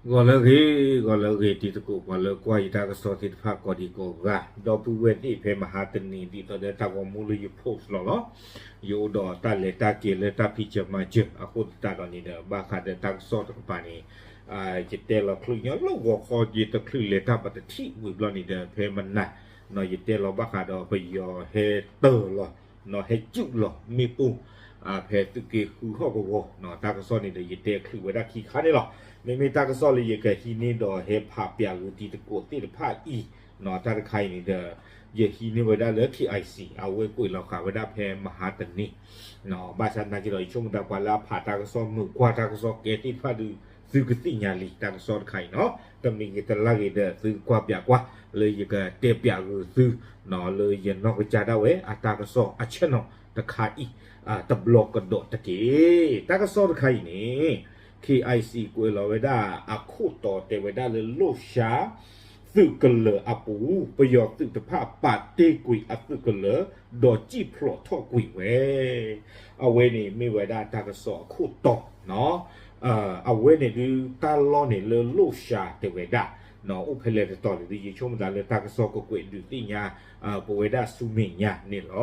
ဂီၤလၢအဂ့ၤ, ဂီၤလၢအဂ့ၤ တံၤသကိးပှၤလၢကွၢ်ယတၢ်ကစီၣ်သ့ၣ်တဖၣ်ကိးဒံကိးဂၤ, ဒီပုၢ်ဝဲၢ်သ့ၣ်ဖဲမဟါတနံၤ ဒ်သိးဒီးတၢ်ဂီၤမူလၢယ post လီၤလီၤ. ယအိၣ်ဒီးတၢ်လဲၤတၢ်က့ၤလၢတၢ်ဖံးစၢၤမၤစၢၤအဃိသတးဒီးန့ၣ်ဒီး ဘၣ်ဃးဒီးတၢ်ကစီၣ်တကပၤန့ၣ် ယတဲလီၤချုးညီလၢဂီၤခီ ယတချုးလဲၤတၢ်ဘၣ်တထံၣ်ဝံၤဘျီန့ၣ်ဒီး ဖဲမနၤ ယတဲလီၤဘၣ်ဃးဒီးပယီၤဟဲတၢၢ်လီၤ ဟဲစုၣ်လီၤမ့ၣ်ပိၢ် ဖဲသုးက့ဃုဟီၣ်ကဝီၤ တၢ်ကစီၣ်န့ၣ်ဒီး ယတဲချုးဝဲဒၣ်ခံခါန့ၣ်လီၤ. မ့မ့ၢ်တၢ်ကစီၣ်လၢယကဟံးန့ၢ်ဒီးဟဲဖးပၠးဂုာ်တံၤသကိးသ့ၣ်တဖၣ်အံၤ တၢ်တခါအံၤန့ၣ်ဒီး ယဟံးန့ၢ်ဝဲဒၣ်လၢ KIC အဝဲကွဲးလီၤဃာ်ဝဲဒၣ်ဖဲမဟါတနံၤ ဘၣ်ဆၣ်နာ်က့ဒီး ယဆိကမိၣ်သးပှၤလၢအဖးတၢ်ကစီၣ် မုာ်ကွၢ်တၢ်ကစီၣ်ကဲသ့ၣ်တဖၣ်ဒီး သုကသ့ၣ်ညါလံ တၢ်ကစီၣ်တခါအံၤနီၤ တမံၤဂ့ၤတလါဂ့ၤဒီး သုကကွၢ်ပၠးကွၢ် လၢယကတဲပၠးဂုာ်သု လၢယနီၢ်ကစၢ်ဒၣ်ဝဲ အတၢ်ကစီၣ်အ channel တခါအံၤ တဘျီကဒီးတက့ၢ်. တၢ်ကစီၣ်တခါအံၤန့ၣ် KIC ကွဲးလီၤဝဲဒၣ်အခိၣ်တီတဲဝဲဒၣ်လၢ လိၣ်ၡါ သုးကလၢၤအပူၤ ပယီၤသုးတဖၣ်ပာ်တ့ၢ်ကွံာ်အသုးကလၢၤ ဒီးစံၣ်ဖျိးထီၣ်ကွံာ်ဝဲ အဝဲန့ၣ်မ့ၢ်ဝဲဒၣ်တၢ်ကစီၣ်အခိၣ်တီ အဝဲန့ၣ်ဒုး တၢ်လီၢ်န့ၣ်လၢလိၣ်ၡါတဲဝဲဒၣ် အိၣ်ဖဲလဲၣ်တတီၤန့ၣ်ဒုး ယဆိကမိၣ်သးလၢတၢ်ကစီၣ်ကကွဲးဒုးသ့ၣ်ညါ ပဝဲဒၣ်ဆူမဲာ်ညါန့ၣ်လီ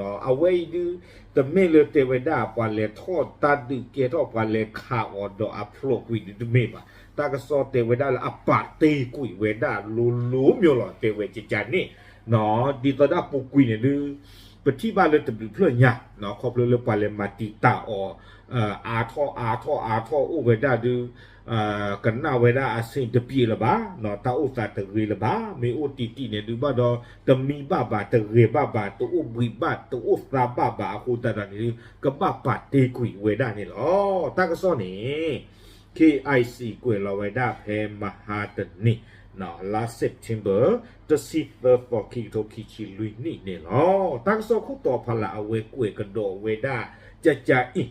ၤ. အဝဲအံၤဒုး တမ့ၢ်လၢတဲဝဲဒၣ်ပှၤလဲၤထီၣ်တၢ်ဒုးကဲထီၣ် ပှၤလဲၤခးအီၤဒီးအဖျိးကွံာ်ဒုးတမ့ၢ်ဘၣ်. တၢ်ကစီၣ်တဲဝဲဒၣ်လၢအပာ်တ့ၢ်ကွံာ်ဝဲဒၣ်လိၤလိၤမျိၤလီၤ တဲဝဲကကန့ၣ် ဒ်သိးဒၣ်ပူၤကွံာ်န့ၣ်ဒုး ပထံၣ်ဘၣ်လၢတဘျုးဖျၢၣ်ညါ ခီဖျိလၢပှၤလဲၤမၤတံာ်တာ်အီၤ အါထီၣ်အါထီၣ်အါထီၣ်အိၣ်ဝဲဒၣ်ဒုး ကနၣ်ဝဲဒၣ်အဆ့ၣ်တပျ့ၤလၢၤဘၣ် တၢ်အိၣ်သးတဂ့ၤလၢၤဘၣ် မ့ၢ်အိၣ်တံၢ်တံၢ်န့ၣ်ဒုးဘၣ်ဒီး တမံဘၣ်ဘၣ် တဂဲၤဘၣ်ဘၣ် တအိၣ်ဘှံးဘၣ် တအိၣ်သါဘၣ်ဘၣ်အဃိသတးဒီးန့ၣ်ဒုး ကဘၣ်ပာ်တ့ၢ်ကွံာ်ဝဲဒၣ်န့ၣ်လီၤ. တၢ်ကစီၣ်န့ၣ် KIC ကွဲးလီၤဝဲဒၣ်ဖဲမဟါတနံၤ လါ September တဆံသၢသီ ခံကထိခံဆံလွံၢ်နံၣ်န့ၣ်လီၤ. တၢ်ကစီၣ်ခိၣ်တီဖးလၢ်အဝဲကွဲးကဒီးဝဲဒၣ် ကကအံၤ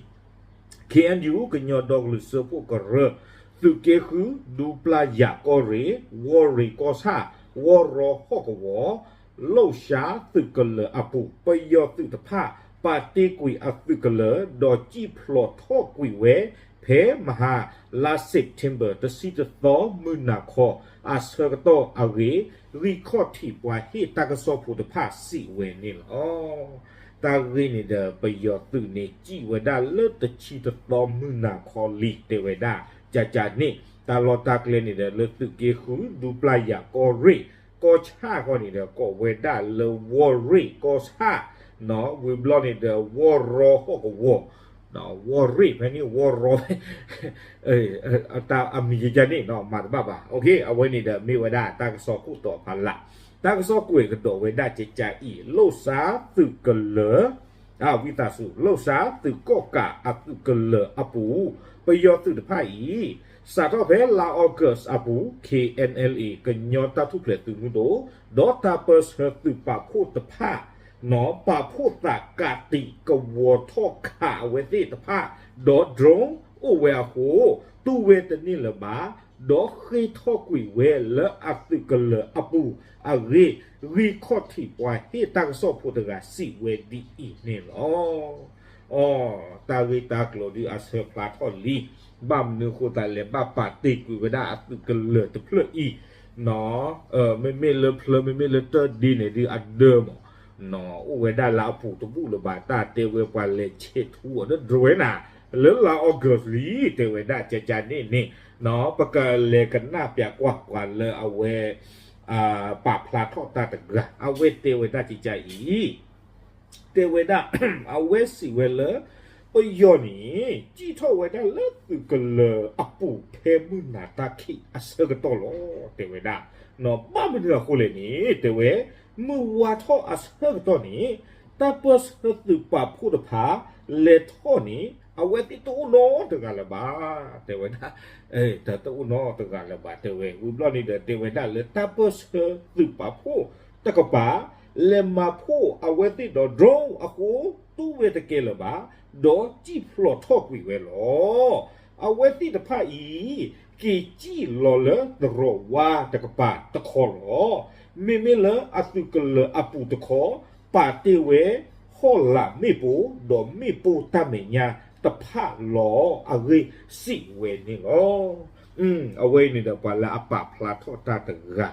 KNU ကညီဒီကလုာ်စၢဖှိၣ်ကရၢ သုးက့ဃု ဒူပျၢ်ယၤကီၢ်ရ့ၣ် ဝီၢ်ရ့ၣ်ကီၢ်ဆၣ် ဝီၢ်ရီဟီၣ်ကဝီၤ လိၣ်ၡါသုးကလၢၤအပူၤ ပယီၤသုးတဖၣ် ပာ်တ့ၢ်ကွံာ်အသုးကလၢၤ ဒီးစံၣ်ဖျိးထီၣ်ကွံာ်ဝဲ ဖဲမဟါ လါ September တဆံတသီ မုၢ်နၤခီ အဆၢကတီၢ်အဂ့ၢ် ဂံၢ်ခီၣ်ထံးပှၤဟ့ၣ်တၢ်ကစီၣ်ဖိတဖၣ်စံးဝဲန့ၣ်လီၤ. တၢ်ဂ့ၢ်န့ၣ်ဒီး ပယီၤသုးန့ၣ် စံၣ်ဝဲဒၣ်လၢတဆံတသီ မုၢ်နၤခီလံ တဲဝဲဒၣ် ကကန့ၣ် တၢ်လီၢ်တၢ်ကျဲန့ၣ်ဒီး လၢသုးက့ဃု ဒူပျၢ်ယၤကီၢ်ရ့ၣ် ကီၢ်ဆၣ်ဃီန့ၣ်ဒီး ကိးဝဲဒၣ်လၢဝီၢ်ရ့ၣ်ကီၢ်ဆၣ် ဝံၤဘျီန့ၣ်ဒီး ဝီၢ်ရီဟီၣ်ကဝီၤ ဝီၢ်ရ့ၣ်ဖဲန့ၣ် ဝီၢ်ရီ တၢ်အမံၤကကန့ၣ် မၤတဘၣ်ဘၣ် အဝဲန့ၣ်ဒီးမ့ၢ်ဝဲဒၣ်တၢ်ကစီၣ်ခိၣ်တီဖးလၢ် တၢ်ကစီၣ်ကွဲးကဒီးဝဲဒၣ်ကကအံၤ လိၣ်စါသုးကလၢၤ ဝံသးစူၤ လိၣ်စါသုးကီၣ်ကးအသုးကလၢၤအပူၤ ပယီၤသုးတဖၣ်အံၤ စးထီၣ်ဖဲလါ August အပူၤ KNLA ကညီတၢ်ထူၣ်ဖျဲးသုးမုၢ်ဒိၣ် ဒီးတၢ်ပၢဆှၢသုးပာ်ဖှိၣ်တဖၣ် နီၢ်ပာ်ဖှိၣ်သးကးတံာ်ကဝီၤထီၣ်ခးအဝဲသ့ၣ်တဖၣ် ဒီး drone အိၣ်ဝဲအဃိ တူၢ်ဝဲတန့ၢ်လၢၤဘၣ် ဒီးဃ့ၢ်ထီၣ်ကွံာ်ဝဲလၢအသုးကလၢၤအပူၤအဂ့ၢ် ဂံၢ်ခီၣ်ထံးပှၤဟ့ၣ်တၢ်ကစီၣ်ဖိတဂၤစံးဝဲဒ်အံၤန့ၣ်လီၤ. အိ တၢ်ဂ့ၢ်တၢ်ကျိၤဒုးအဆၢဖျါထီၣ်လံ ဘၣ်မနုၤအဃိသတးလဲၣ် ဘၣ်ပာ်တ့ၢ်ကွံာ်ဝဲဒၣ်အသုးကလၢၤတဖျၢၣ်အံၤ မ့မ့ၢ်လၢဖျၢၣ် မ့မ့ၢ်လၢတၢ်ဒ့န့ၣ်ဒုးအဒၢမး အိၣ်ဝဲဒၣ်လၢအပူၤတဘူၣ်လၢၤဘၣ် တၢ်တဲဝဲပှၤလဲၤဆဲးထူအီၤဒီး drone နၤ လၢလါ August လံ တဲဝဲဒၣ်ကကန့ၣ်န့ၣ် ပကလဲၤကနၣ်ပၠးကွၢ်ပှၤလၢအဝဲ ပာ်ဖျါထီၣ်တၢ်တဂၤ အဝဲတဲဝဲဒၣ်ကကအံၤ တဲဝဲဒၣ် အဝဲစံးဝဲလၢ ပယီၤန့ၣ် စံၣ်ထီၣ်ဝဲဒၣ်လၢသုးကလၢၤအပူၤဖဲမုၢ်နၤတၢ်ခံးအဆၢကတီၢ်လီၤ တဲဝဲဒၣ် ဘၣ်မနုၤအဃိလဲၣ်န့ၣ် တဲဝဲ မုၢ်ဝါထီၣ်အဆၢကတီၢ်န့ၣ် တၢ်ပၢဆှၢသုးပာ်ဖှိၣ်တဖၣ် လဲၤထီၣ်န့ၣ် အဝဲသ့ၣ်တအိၣ်နီတဂၤလၢၤဘၣ် တဲဝဲဒၣ် တအိၣ်နီတဂၤလၢၤဘၣ် တဲဝဲ ဝံၤဘျီန့ၣ်ဒီး တဲဝဲဒၣ်လၢတၢ်ပၢဆှၢသုးပာ်ဖှိၣ်တကပၤ လဲၤမၤဖှိၣ်အဝဲသ့ၣ်ဒီး drone အဃိ တူၢ်ဝဲတကဲလၢၤဘၣ် ဒီးစံၣ်ဖျိးထီၣ်ကွံာ်ဝဲလီၤ. အဝဲသ့ၣ်တဖၣ်အံၤ က့ၤစံၣ်လီၤလၢသရိာ်ဝါတကပၤတခီလီၤ. မ့မ့ၢ်လၢအသုးကလၢၤအပူၤတခီ ပာ်တ့ၢ်ဝဲ ဟီၣ်လာ်မ့ၣ်ပိၢ် ဒီးမ့ၣ်ပိၢ်တၢ်မဲာ်ညါတဖၣ်လီၤအဂ့ၢ်စံးဝဲန့ၣ်လီၤ. အဝဲအံၤန့ၣ်ဒီး ပှၤလၢအပာ်ဖျါထီၣ်တၢ်တဂၤ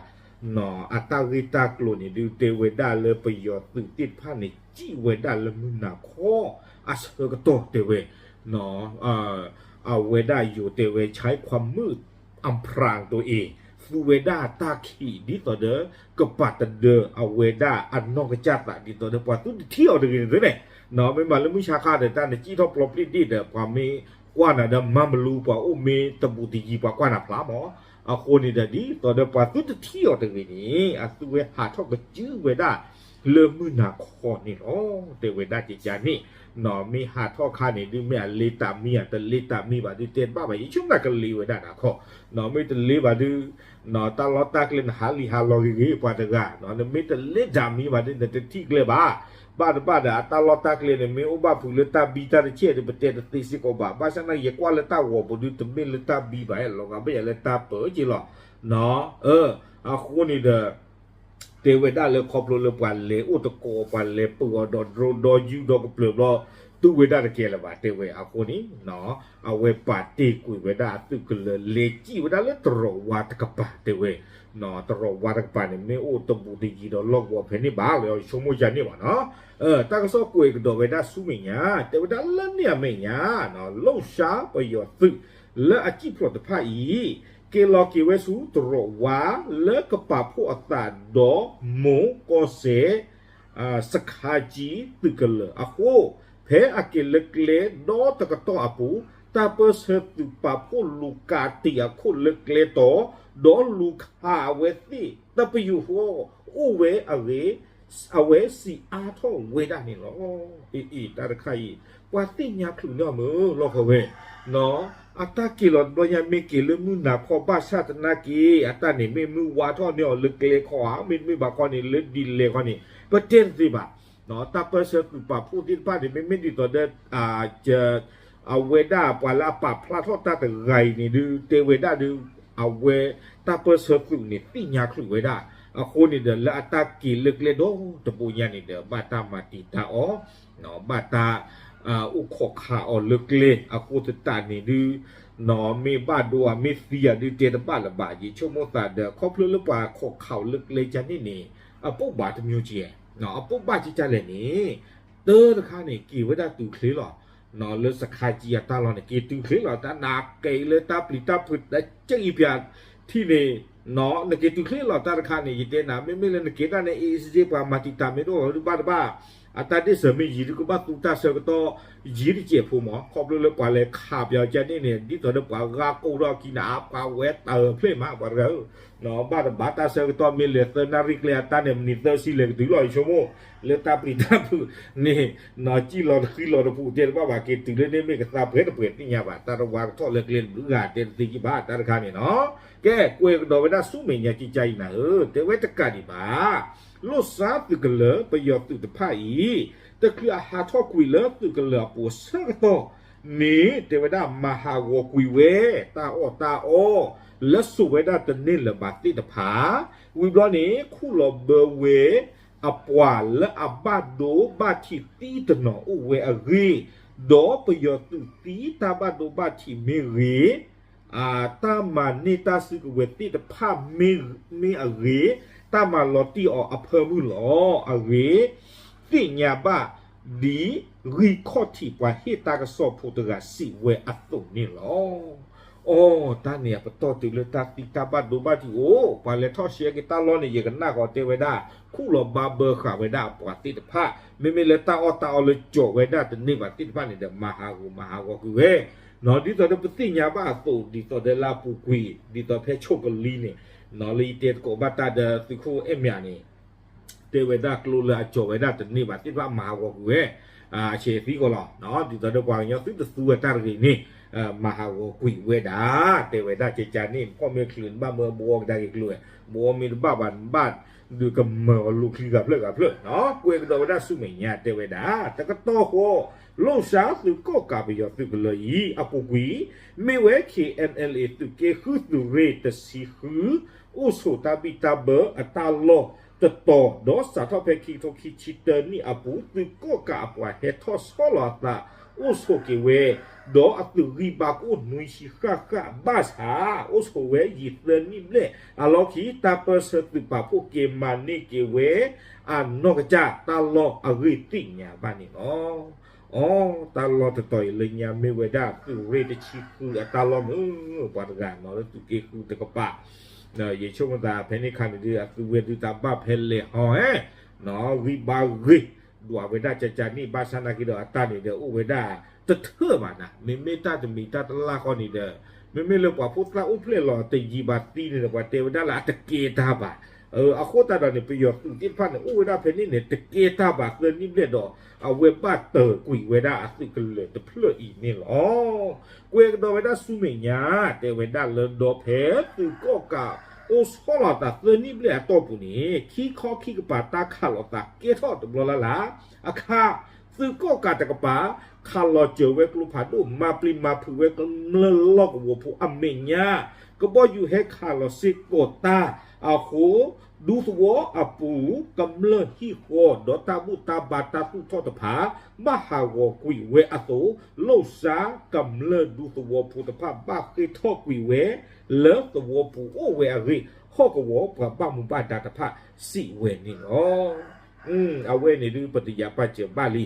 အတၢ်ဂ့ၢ်တၢ်ကျိၤန့ၣ် ဒုးတဲဝဲဒၣ်လၢပယီၤသုးသ့ၣ်တဖၣ်န့ၣ် စံၣ်ဝဲဒၣ်လၢမုၢ်နၤခီ အဆၢကတီၢ်တဲဝဲ အဝဲဒၣ်ယိၤတဲဝဲ ใช้ความมืดอำพรางตัวเอง သူဝဲဒၣ်တၢ်ခံး ဒ်သိးဒီး ကပာ်တဒၢအဝဲဒၣ်အနီၢ်ကစၢ်သး ဒ်သိးဒီးပှၤသုတထံၣ်အီၤတဂ့ၤန့ၣ်သ့န့ၣ် မ့ၢ်မးလၢမုၢ်ဆါခါဒီး တၢ်နစံၣ်ထီၣ်ပျီပျံၣ်ဒ့ၣ်ဒီး ပှၤမ့ၢ်ကွၢ်နၤဒီး မၤမလူ ပှၤအိၣ်မ့ၢ်တဘူးတယံၤ ပှၤကွၢ်နၤဖျါမး. အဃိန့ၣ်ဒီး ဒ်သိးဒီးပှၤသုတထံၣ်အီၤတဂ့ၤန့ၣ် အသုဝဲဟးထီၣ်ကစုဝဲဒၣ် လၢမုၢ်နၤခီန့ၣ်လီၤ. တဲဝဲဒၣ်ကကန့ၣ် မ့ၢ်ဟးထီၣ်ခါန့ၣ်ဒုး မ့ၢ်အလ့တၢ်မံ အတလ့တၢ်မံဘၣ်ဒုး တဲတဘၣ်ဘၣ် ယဆိကမိၣ်ကလ့ဝဲဒၣ်နၤခီ မ့ၢ်တလ့ဘၣ်ဒုး တၢ်လီၢ်တၢ်ကျဲနဟးလံာ်ဟးလီၤဂ့ၤဂ့ၤ ပှၤတဂၤ နမ့ၢ်တလ့တၢ်မံဘၣ်ဒုး နတထံၣ်ကျဲဘၣ်. ဘၣ်တဘၣ်ဒီး အတၢ်လီၢ်တၢ်ကျဲန့ၣ် မ့ၢ်အိၣ်ဘၣ်ဖုးလၢတၢ်ဘံတၢ်တဆဲးဒီး ပတဲတသ့စ့ၢ်ကီးဘၣ်. ဘၣ်ဆၣ်သနာ်က့ ယကွၢ်လၢတၢ်ဂီၤပူၤဒုး တမ့ၢ်လၢတၢ်ဘံဘၣ် လီၤဂာ်ဘၣ်ယၤလၢတၢ်ပၢက့လီၤ. အဃိန့ၣ်ဒီး တဲဝဲဒၣ်လၢခီဖျိလၢပှၤလဲၤအိၣ်တကိး ပှၤလဲၤပၢအီၤဒီး drone ဒီးယူဒီးကပျၢၤဘျီ တူၢ်ဝဲဒၣ်တကဲလၢၤဘၣ် တဲဝဲအဃိန့ၣ် အဝဲပာ်တ့ၢ်ကွံာ်ဝဲဒၣ်အသုးကလၢၤ လဲၤစံၣ်ဝဲဒၣ်လၢတရီးဝါတကပၤ တဲဝဲ တရီးဝါတကပၤန့ၣ် မ့ၢ်အိၣ်တဘူးတယံၤဒီးလီၢ်ကဝီၤဖဲန့ၣ်ဘၣ် လၢယဆိကမိၣ်ယၤန့ၣ်ဘၣ်နီၤ. တၢ်ကစီၣ်ကွဲးကဒီးဝဲဒၣ်ဆူမဲာ်ညါ တဲဝဲဒၣ်လၢန့ၣ်အမဲာ်ညါ လီၣ်ၡါပယီၤသုးလၢအစံၣ်ဖျိးတဖၣ်အံၤ က့ၤလီၤက့ၤဝဲဆူတရီးဝါလၢကပာ်ဖှိၣ်အသးဒီးမိၢ်ကီၢ်စဲၣ် စခါကၠံသုးကလၢၤအဃိ ဖဲအက့ၤလၢကျဲဒီတကတီၢ်အပူၤ တၢ်ပၢၢ်ဆၢသုးပာ်ဖှိၣ်လူၤကးတံာ်အခိၣ်လၢကျဲတီၤ ဒီးလူၤခးအဝဲသ့ၣ်တပယူာ်ဃီ အိၣ်ဝဲအဂ့ၢ် အဝဲစံးအါထီၣ်ဝဲဒၣ်န့ၣ်လီၤ. အ့ အ့ တၢ်တခါအံၤ ပှၤသ့ၣ်ညါချုးန့ၢ်အီၤမုၢ်လီၢ်ဃီဝဲ အတၢ်က့ၤလီၤတဘျီညါမ့ၢ်က့ၤလၢမုၢ်နၤခီဘၣ်ဆၣ်သနာ်က့ အတၢ်န့ၣ်မ့ၢ်မုၢ်ဝါထီၣ်န့ၢ်အီၤလၢကျဲခီဧါ မ့တမ့ၢ်ဘၣ်ခီန့ၣ် လၢဒ်လဲၣ်ခီန့ၣ် ပတဲတသ့ဘၣ်. တၢ်ပၢၢ်ဆၢသုးပာ်ဖှိၣ်သ့ၣ်တဖၣ်န့ၣ် မ့မ့ၢ်ဒ်သိးဒီး အဝဲဒၣ်ပှၤလၢအပာ်ဖျါထီၣ်တၢ်တဂၤအံၤန့ၣ်ဒုး တဲဝဲဒၣ်ဒုး အဝဲတၢ်ပၢၢ်ဆၢသုးန့ၣ် သ့ၣ်ညါချုးဝဲဒၣ် အဃိန့ၣ်ဒီး လၢအတၢ်က့ၤလၢကျဲဒီတဘိညါန့ၣ်ဒီး ဘၣ်တၢ်မၤတံာ်တာ်အီၤ ဘၣ်တၢ် အိၣ်ခိးခးအီၤလၢကျဲ အဃိသတးန့ၣ်ဒုး မ့ၢ်ဘၣ်ဒိဧါ မ့ၢ်သံဧါဒုး တဲတဘၣ်လၢၤဘၣ် ယဆိကမိၣ်သးဒီး ခီဖျိလၢပှၤခိးခးအီၤလၢကျဲကန့ၣ်န့ၣ် အပိၣ်ဘၣ်တမျိုးကဲ အပိၣ်ဘၣ်ကကလဲၣ်န့ၣ် တၢ်တခါန့ၣ် က့ၤဝဲဒၣ်တုၤချ့လီၤ လၢစခါကၠံအတၢ်လီၢ်န့ၣ် က့ၤတုၤချ့လီၤ တၢ်နးကဲအံၤလၢတၢ်ပျံၤတၢ်ဖုးတကဲအံၤပၠးထံၣ်န့ၣ် နက့ၤတုၤချ့လီၤ တၢ်တခါန့ၣ် ယတဲနၤ မ့မ့ၢ်လၢနက့ၤတၢ်န့ၣ် အ့ၣ်စ့ၢ်ကီး ပှၤမၤတံာ်တာ်မ့ၢ်တအိၣ်လၢၤဘၣ်တဘၣ် အတၢ်ဒ့ၣ်စၢၤမ့ၢ်ယံၤဒုး ကဘၣ်သူတၢ်ဆၢကတီၢ် ယံၤတစဲးဖိမး ခီဖျိလၢပှၤလဲၤခးပၠးကန့ၣ်န့ၣ် ဒ်သိးဒီးပှၤဂၤကိၢ်ထီၣ်ခံနၤ ပှၤဝဲတၢ်ဖျဲၣ်မး ပှၤတဂၤဧၢ ဘၣ်တဘၣ်တၢ်ဆၢကတီၢ်မ့ၢ်လဲၤသၢနၣ်ရံၣ်ကျဲအတၢ်န့ၣ် မနံၤသၢဆံလဲၤကတုၤလီၤ ယဆိကမိၣ် လၢတၢ်ပျံၤတၢ်ဖုးန့ၣ် နကံၣ်လီၤတဃံလီၤတပူၤတဲတဘၣ်ဘၣ် က့ၤတုၤလၢန့ၣ်မ့ၢ်ကသးပှဲၤတပှဲၤသ့ၣ်ညါဘၣ် တၢ်တဝါကထီၣ်လၢကျဲတဘျုးဂၤတဲတသ့ကံဘၣ် တၢ်တခါန့ၣ်နီၤ ကဲ ကွဲးကဒီးဝဲဒၣ်ဆူမဲာ်ညါကကါအံၤနၤဧၢ တဲဝဲတကးဒံးဘၣ် လိၣ်စါသုးကလၢၤ ပယီၤသုးတဖၣ်အံၤ တချုးအဟးထီၣ်ကွံာ်လၢသုးကလၢၤအပူၤအဆၢကတီၢ်န့ၣ် တဲဝဲဒၣ်မၤဟးဂီၤကွံာ်ဝဲ တၢ်အီၣ်တၢ်အီ လၢစိာ်ဝဲဒၣ်တန့ၢ်လၢၤဘၣ်သ့ၣ်တဖၣ် ဝံၤဘျီန့ၣ် ခူၣ်လီၤဘၢဝဲ အပှၤလၢအဘၣ်ဒိဘၣ်ထံးသံတနီၤအိၣ်ဝဲအဂ့ၢ်, ဒီးပယီၤသုးသံတၢ်ဘၣ်ဒိဘၣ်ထံးမ့ၢ်ဂ့ၤ, တၢ်မၤန့ၢ်တၢ်စုကဝဲၤသ့ၣ်တဖၣ်မ့ၢ်အဂ့ၢ်, တၢ်မၤလီၤတံၢ်အီၤအဖၢမုၢ်လီၤ. အဂ့ၢ် သ့ၣ်ညါဘၣ်ဒ်ဂံၢ်ခီၣ်ထံးပှၤဟ့ၣ်တၢ်ကစီၣ်ဖိတဂၤစံးဝဲအသိးန့ၣ်လီၤ. အိ တၢ်န့ၣ်အပတီၢ်တုၤလၢတၢ်သံတၢ်ဘၣ်ဒိဘၣ်ထံးအိၣ်, ပှၤလဲၤထီၣ်ရှဲက့ၤတၢ်လီၢ်န့ၣ် ယကနၣ်ဃီတဲဝဲဒၣ် ခူၣ်လီၤဘၣ်ဘၢဃာ်ဝဲဒၣ်အပှၤသ့ၣ်တဖၣ်, မ့မ့ၢ်လၢတၢ်အီၣ်တၢ်အီလၢကၠီာ်ဝဲဒၣ်တန့ၢ်ဘၣ်သ့ၣ်တဖၣ်န့ၣ်ဒီး မၤဟးဂီၤမၤဟးဂီၤကွံာ်ဝဲ, ဒ်သိးဒီးပသ့ၣ်ညါဘၣ်အသိး ဒ်သိးဒီးလၢအပူၤကွံာ် ဒ်သိးဖဲဆိကလံန့ၣ် လၢယတဲသကိးဘၣ်တၢ်ဒီးသုးခိၣ်အဲၣ်မၠးန့ၣ် တဲဝဲဒၣ်ကျိလၢအကၠီာ်ဝဲဒၣ်တန့ၢ်ဘၣ်သ့ၣ်တဖၣ်မၤဟးဂီၤကွံာ်ဝဲ, အဆဲးသံကီးလီၤ, ဒ်သိးဒီးပှၤကညီသုတသူအတၢ်တဂ့ၤန့ၣ် မၤဟးဂီၤကွံာ်ဝဲဒၣ်, တဲဝဲဒၣ်ကကန့ၣ် နဖီၣ်မ့ၢ်ချုးနဘၣ်မၢဘှီကဒါက့ၤကျိဝဲ, ဘှီမ့ၢ်တဘၣ်ဘၣ်နဘၣ် ဒုးကမၢအီၤလိာ်ချံဂၤဖျၢၣ်ဂၤဖျၢၣ်, ကွဲးကဒီးဝဲဒၣ်ဆူမဲာ်ညါတဲဝဲဒၣ် တကတီၢ်ဃီ လိၣ်စါသုးကီၣ်ကးပယီၤသုးကလၢၤအံၤ အပူၤကွံာ် မ့ၢ်ဝဲ KNLA သုးက့ဃုသုးရ့ၣ်တဆံဃု အိၣ်ဆိးတၢ်ဘံၣ်တၢ်ဘၢအတၢ်လီၢ် တတီၤ ဒီးစးထီၣ်ဖဲခံကထိခံဆံတၢနံၣ်အပူၤ သုးကီၣ်ကးအပှၤဟဲထီၣ်ဆီလီၤအသး အိၣ်ဆိးက့ၤဝဲ, ဒီးအသုးဂံၢ်ဘါကအိၣ်နွံဆံဃၣ်ဃၣ်ဘၣ်ဆၣ် အိၣ်ဆိးဝဲယံာ်သၢနံၣ်ဘျဲၣ်အလီၢ်ခံ တၢ်ပၢၢ်ဆၢသုးပာ်ဖှိၣ်က့ၤမၤန့ၢ်က့ၤဝဲ အနီၢ်ကစၢ်တၢ်လီၢ်အဂ့ၢ်သ့ၣ်ညါဘၣ်န့ၣ်လီၤ. အိ တၢ်လီၢ်တတီၤအံၤလၢညါမ့ၢ်ဝဲဒၣ်သုးရ့ၣ်တဆံဃုအတၢ်လီၢ်မုၢ် ပှၤတဂၤနီၤလၢသုးက့ဃုတကပၤ, ယဆိကမိၣ်သးဖဲန့ၣ်ခါန့ၣ်ဒုး အသုးဝဲဒုးတၢ်ဘၣ်ဖဲလဲၣ်ဟီဟဲ, ဂံၢ်ဘါဂ့ၤ ဒွးဝဲဒၣ်ကကန့ၣ် ဘၣ်ဆၣ်နာ်က့ဒီးအတၢ်န့ၣ်ဒီးအိၣ်ဝဲဒၣ်တထၢၣ်ဘၣ်နၤ, မ့မ့ၢ်တၢ်တမံၤတၢ်တလၢ်ဃီန့ၣ်ဒီး မ့မ့ၢ်လၢပှၤဖိသၣ်အိၣ်ဖျဲၣ်လီၤတယံာ်ဘၣ်သံန့ၣ်ဒီး ပှၤတဲဝဲဒၣ်လၢအတကဲတၢ်ဘၣ်. အဃိသတးဒီးန့ၣ် ပယီၤသုးသ့ၣ်တဖၣ်န့ၣ် အိၣ်ဝဲဒၣ်ဖဲန့ၣ်န့ၣ် တကဲတၢ်ဘၣ်သၢနံၣ်ဘျဲၣ်ဒီး အဝဲဘၣ်တၢၢ်ကွံာ်ဝဲဒၣ်အသုးကလၢၤတဖျၢၣ်အံၤန့ၣ်လီၤ. ကွဲးကဒီးဝဲဒၣ်ဆူမဲာ်ညါ တဲဝဲဒၣ်လၢဒီဖဲသုးကီၣ်ကးအိၣ်ဆီလီၤအသးသၢနံၣ်ဘျဲၣ်အတီၢ်ပူၤန့ၣ် ခံခီခံကပၤတၢ်ခးလီၤသးကဲထီၣ်တဘျီလၢ်လၢ်, အခါ သုးကီၣ်ကးတကပၤ ခးလီၤစၢၤဝဲကျိဖးဒိၣ် မၤပျံၤမၤဖုးဝဲကမျၢၢ်လီၢ်ကဝီၤဖိအမဲာ်ညါ, ကဘီယူၤဟဲခးလီၤစ့ၢ်ကီးတၢ်အဃိ ဒူသဝီအပူၤ ကမျၢၢ်ဟံၣ်ဃီ ဒီးတၢ်ဘူၣ်တၢ်ဘါတၢ်သူၣ်ထီၣ်တဖၣ် ဘၣ်ဟးဂီၤကွံာ်ဝဲအသိး လိၣ်စါကမျၢၢ်ဒူသဝီဖိတဖၣ် ဘၣ်ဃ့ၢ်ထီၣ်ကွံာ်ဝဲ လၢသဝီပူၤအိၣ်ဝဲအဂ့ၢ် ဟီၣ်ကဝီၤပှၤဘၣ်မူဘၣ်ဒါတဖၣ်စံးဝဲန့ၣ်လီၤ. အဝဲန့ၣ်ဒုး ပတယၤပာ်စၢၤဘၣ်လံ.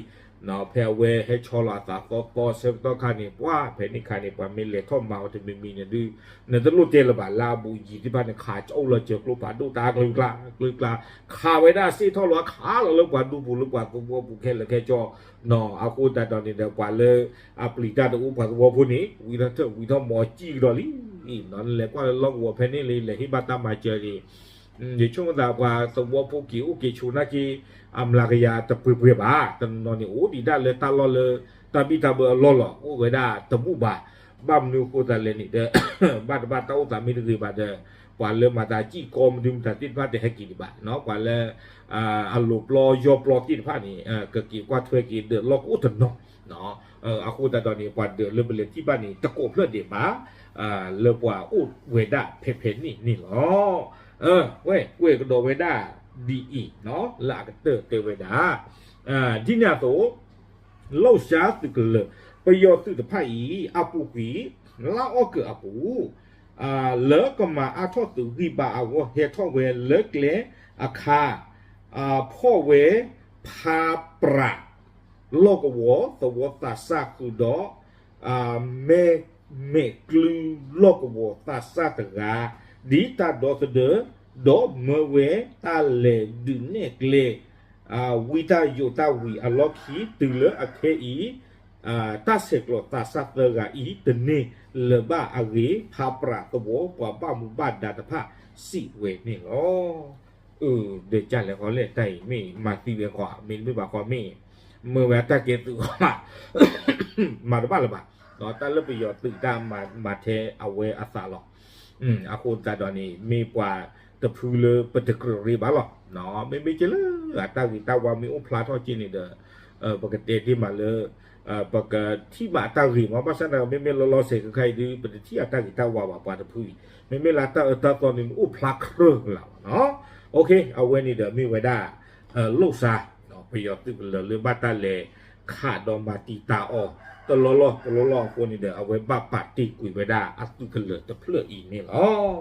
ဖဲအဝဲဟဲဆီလီၤအသးသီသီဆၢကတီၢ်ခါန့ၣ် ပှၤဖဲန့ၣ်ခါန့ၣ် ပှၤမ့ၢ်လဲၤထီၣ်မၤအီၤတမံၤမံၤန့ၣ်ဒုး နတလိၣ်တဲလၢၤဘၣ် လၢအဘူးအယံၤသ့ၣ်တဖၣ်န့ၣ် ခးအိၣ်လီၤစၢၤကျိဖးဒိၣ်တၢ်ကျၢၤကျါ ကျၢၤကျါ ခးဝဲဒၣ်စ့ၢ်ထီၣ်လီၤ ခးလီၤလၢပှၤဒူပူၤလၢပှၤသဝီပူၤခဲလၢာ်ခဲဆ့ အဃိသတးဒီးန့ၣ်ဒီး ပှၤလၢအပျံၤတၢ်တအိၣ်ပှၤသဝီဖိန့ၣ် ဝံထီၣ်ထၢၣ်ဝံထီၣ်မီၤစံၣ်ကဒီးလံ. နလဲၤကွၢ်လၢလီၢ်ကဝီၤဖဲန့ၣ်လံ လဲၤဟ့ၣ်ဘၣ်တၢ်မၤစၢၤန့ၣ် ယဆိကမိၣ်သးပှၤသဝီဖိက့ၤအိၣ်က့ၤဆိးနာ်က့ အမျးကယၤတပှဲၤပှဲၤဘၣ်. တနီၤနီၤန့ၣ် အိၣ်ဒံးဒၣ်လၢတၢ်လီၢ်လၢ တၢ်ဘံၣ်တၢ်ဘၢအလီၢ်လီၤ အိၣ်ဝဲဒၣ်တဘူၣ်ဘၣ်. ဘၣ်မနုၤအဃိသတးလဲၣ်န့ၣ်ဒီး ဘၣ်တဘၣ်တၢ်အိၣ်သးမ့ၢ်တဂ့ၤဘၣ်ဒီး ပှၤလၢမၤသးစံၣ်ကီမနုၤမတၤသ့ၣ်တဖၣ်တဟဲက့ၤဒံးဘၣ်. ပှၤလၢ အလိၤပျီယီၢ်ပျီသ့ၣ်တဖၣ်န့ၣ် ကက့ၤကွၢ်ထွဲက့ၤဒၢးလီၢ်ကအိၣ်တနီၤ အဃိသတးဒီးန့ၣ် ပှၤဒၢးလၢပလဲၤထံၣ်ဘၣ်န့ၣ် တကိးဖျၢၣ်ဒံးဘၣ် လၢပှၤအိၣ်ဝဲဒၣ်ဖဲဖဲန့ၣ်န့ၣ်လီၤ. ဝဲ ကွဲးကဒီးဝဲဒၣ်ဒ်အံၤ လၢအကတၢၢ်တဲဝဲဒၣ် ဒ်န့ၣ်အသိး လိၣ်စါသုးကလၢၤ ပယီၤသုးတဖၣ်အံၤ အပူၤကွံာ် လါအီကူးအပူၤ လၢကမၤအါထီၣ်သုးဂံၢ်ဘါအဂီၢ် ဟဲထီၣ်ဝဲလၢကျဲအခါ ဖီၣ်ဝဲ ဖးပြး လီၢ်ကဝီၤသဝီသးစၢ်ဃုာ်ဒီး မဲၢ်မဲာ်ကျူလီၢ်ကဝီၤသးစၢ်တဂၤ ဒ်တၢ်ဒီသဒၢ ဒီးမၢဝဲတၢ်လဲၤဒုးနဲၣ်ကျဲ ဝံတၢ်ယိးတၢ်ဝံၤအလီၢ်ခံ တုၤလၢအခဲအံၤ တၢ်ဆဲးကျိးသးစၢ်သၢဂၤအံၤ တန့ၢ်လၢၤဘၣ်အဂ့ၢ် ဖးပြးသဝီပှၤဘၣ်မူဘၣ်ဒါတဖၣ်စံးဝဲန့ၣ်လီၤ. အၢ ဒီးကၢ်လဲၤဃီလဲၣ် တၢ်အံၤမ့ၢ်မၤသံဝဲဃီ မ့တမ့ၢ်ဘၣ်ဃီမ့ၢ် မၢဝဲအတၢ်ကဲသုးအီၤဘၣ် မၤတဘၣ်လၢၤဘၣ်. တၢ်လၢပယီၤသုးတၢ်မၤထဲအဝဲအသးလီၤ. အဃိသတးဒီးန့ၣ် မ့ၢ်ပှၤတဖုလၢပတကြၢးရ့ဘၣ်လီၤ. မ့မ့ၢ်က့လၢအတၢ်ဂ့ၤတၢ်ဝါမ့ၢ်အိၣ်ဖျါထီၣ်က့န့ၣ်ဒီး ပကတဲတ့ၢ်မးလၢ ပကထံၣ်ဘၣ်အတၢ်ဂ့ၤမး ဘၣ်ဆၣ်သနာ်က့ မ့မ့ၢ်လီၤလီၤဆဲးဆဲးခဲအံၤဒုး ပတထံၣ်အတၢ်ဂ့ၤတၢ်ဝါဘၣ်ပှၤတဖုအံၤ မ့မ့ၢ်လၢတၢ်အၢတၢ်သီန့ၣ် အိၣ်ဖျါခြဲးကလာ်ဘၣ်နီၤ. အဝဲန့ၣ်ဒီးမ့ၢ်ဝဲဒၣ် လိၣ်စါ ပယီၤသုးကလၢၤလၢဘၣ်တၢ်လဲၤခးဒီးမၤတံာ်တာ်အီၤ တလီၢ်လီၢ်တလီၢ်လီၢ်အဃိန့ၣ်ဒီး အဝဲဘၣ်ပာ်တ့ၢ်ကွံာ်ဝဲဒၣ်အသုးကလၢၤတဖျၢၣ်အံၤန့ၣ်လီၤ.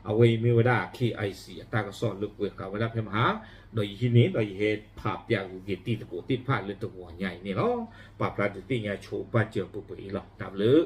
အဝဲအံၤမ့ၢ်ဝဲဒၣ် KIC အတၢ်ကစီၣ်လၢကွဲးဃာ်ဝဲဒၣ်ဖဲမဟါ ဒီးယဟံးန့ၢ် ဒီးယဟဲဖးပၠးဂုၤက့ၤတံၤသကိးသ့ၣ်တဖၣ်လၢတဂီၤညါအံၤန့ၣ်လီၤ. ပာ်ဖျါဒုးသ့ၣ်ညါဆိပာ်စၢၤပှဲၤပှဲၤအံၤလီၤ. တၢ်ဘျုး